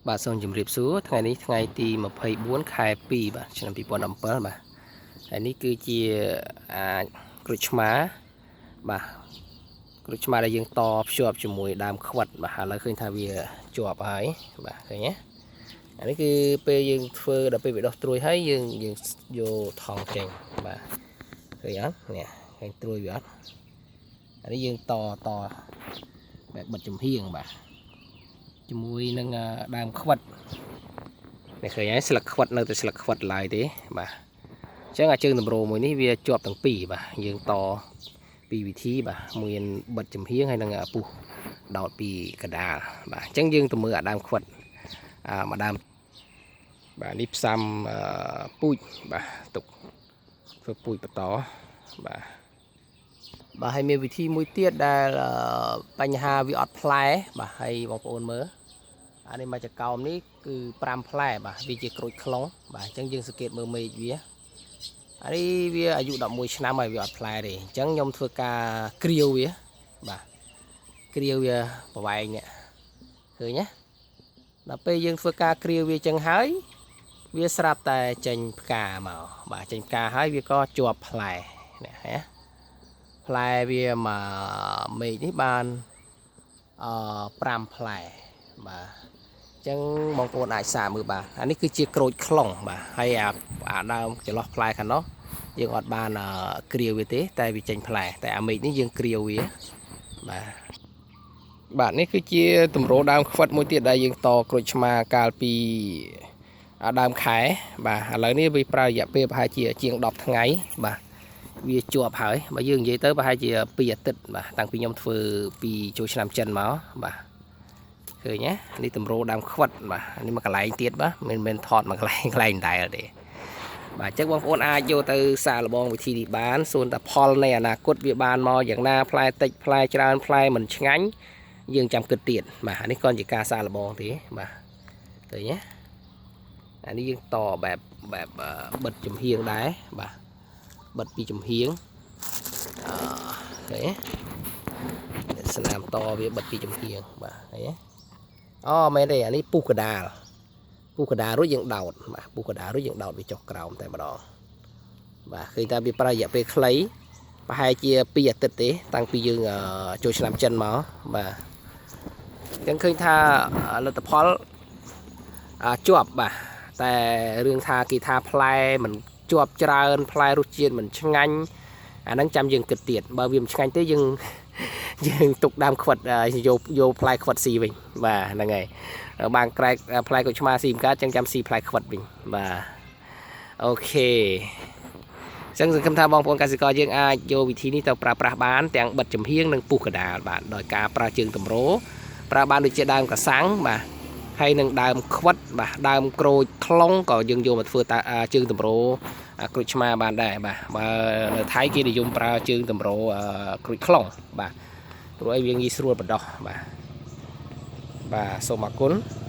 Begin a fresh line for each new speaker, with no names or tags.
បាទសូមជម្រាបសួរថ្ងៃនេះថ្ងៃទី24ខែ2បាទឆ្នាំ2017បាទហើយនេះគឺជាអាក្រូចឆ្មាបាទក្រូចឆ្មាដែលយើងតភ្ជាប់ជាមួយដើមខ្វិតបាទឥឡូវឃើញថាវាជាប់ហើយបាទឃើញទេអានេះគឺពេលយើងធ្វើដល់ពេលវាដុះត្រួយហើយយើងយើងយកថង់ចេញបាទឃើញអត់នេះឃើញត្រួយវាអត់អានេះយើងតតបែបបិទចំហៀងបាទជាមួយនឹងដើមខ្វិតនេះឃើញហើយស្លឹកខ្វិតនៅតែស្លឹកខ្វិតឡើយទេបាទអញ្ចឹងអាជើងតម្រមួយនេះវាជាប់ទាំងពីរបាទយើងតពីរវិធីបាទមានបិទចំហៀងហើយនឹងពុះដោតពីកដាលបាទអញ្ចឹងយើងទៅមើលអាដើមខ្វិតអាមួយដើមបាទនេះផ្សាំពូជបាទទុកធ្វើពូជបន្តបាទបាទហើយមានវិធីមួយទៀតដែលបញ្ហាវាអត់ផ្លែបាទហើយបងប្អូនមើលអានេះមកចកោមនេះគឺ5ផ្លែបាទវាជាក្រូចខ្លុងបាទអញ្ចឹងយើងសង្កេតមើលមេឃវាអានេះវាអាយុ11ឆ្នាំហើយវាអត់ផ្លែទេអញ្ចឹងខ្ញុំធ្វើការគ្រាវវាបាទគ្រាវវាប្រវែងនេះឃើញទេដល់ពេលយើងធ្វើការគ្រាវវាចឹងហើយវាស្រាប់តែចេញផ្កាមកបាទចេញផ្កាហើយវាក៏ជាប់ផ្លែនេះហ៎ផ្លែវាមកមេឃនេះបានអឺ5ផ្លែបាទអញ្ចឹងបងប្អូនអាចសាកមើលបាទអានេះគឺជាក្រូចខ្លុងបាទហើយអាអាដើមចន្លោះផ្លែខាងនោះយើងអត់បានគ្រាវវាទេតែវាចេញផ្លែតែអាមេឃនេះយើងគ្រាវវាបាទបាទនេះគឺជាទម្រដើមខ្វិតមួយទៀតដែលយើងតក្រូចឆ្មាកាលពីដើមខែបាទឥឡូវនេះវាប្រើរយៈពេលប្រហែលជាជាង10ថ្ងៃបាទវាជាប់ហើយបើយើងនិយាយទៅប្រហែលជា2អាទិត្យបាទតាំងពីខ្ញុំធ្វើពីចូលឆ្នាំចិនមកបាទឃើញណានេះទម្រដើមខ្វិតបាទនេះមកកន្លែងទៀតបាទមិនមែនថតមកកន្លែងកន្លែងដែរទេបាទអញ្ចឹងបងប្អូនអាចយកទៅសាកល្បងវិធីនេះបានសួនតែផលនៃអនាគតវាបានមកយ៉ាងណាផ្លែតិចផ្លែច្រើនផ្លែមិនឆ្ងាញ់យើងចាំគិតទៀតបាទនេះគ្រាន់ជាការសាកល្បងទេបាទឃើញទេអានេះយើងតបែបបែបបិទចំហៀងដែរបាទបិទពីចំហៀងអឺឃើញទេស្នាមតវាបិទពីចំហៀងបាទឃើញទេអូមែនទេអានេះពុះកដាលពុះកដាលរួចយើងដោតបាទពុះកដាលរួចយើងដោតវាចុះក្រោមតែម្ដងបាទឃើញថាវាប្រើរយៈពេលខ្លីប្រហែលជា2អាទិត្យទេតាំងពីយើងចូលឆ្នាំចិនមកបាទអញ្ចឹងឃើញថាលទ្ធផលជាប់បាទតែរឿងថាគេថាផ្លែមិនជាប់ច្រើនផ្លែរសជាតិមិនឆ្ងាញ់អាហ្នឹងចាំយើងគិតទៀតបើវាមិនឆ្ងាញ់ទេយើងយើងទុកដើមខ្វិតយកយកផ្លែខ្វិតស៊ីវិញបាទហ្នឹងហើយបានក្រែកផ្លែក្រូចឆ្មាស៊ីមិនកើតចឹងចាំស៊ីផ្លែខ្វិតវិញបាទ OK ចឹងសង្ឃឹមថាបងប្អូនកសិករយើងអាចយកវិធីនេះទៅប្រើប្រាស់បានទាំងបិទចំហៀងនិងពុះកដាលបាទដោយការប្រើជើងតម្រប្រើបានដូចជាដើមកសាំងបាទហើយនឹងដើមខ្វិតបាទដើមក្រូចខ្លុងក៏យើងយកមកធ្វើតាជើងតម្រក្រូចឆ្មាបានដែរបាទបើនៅថៃគេនិយមប្រើជើងតម្រក្រូចខ្លុងបាទព្រោះអីវាងាយស្រួលបណ្ដោះបាទបាទសូមអរគុណ។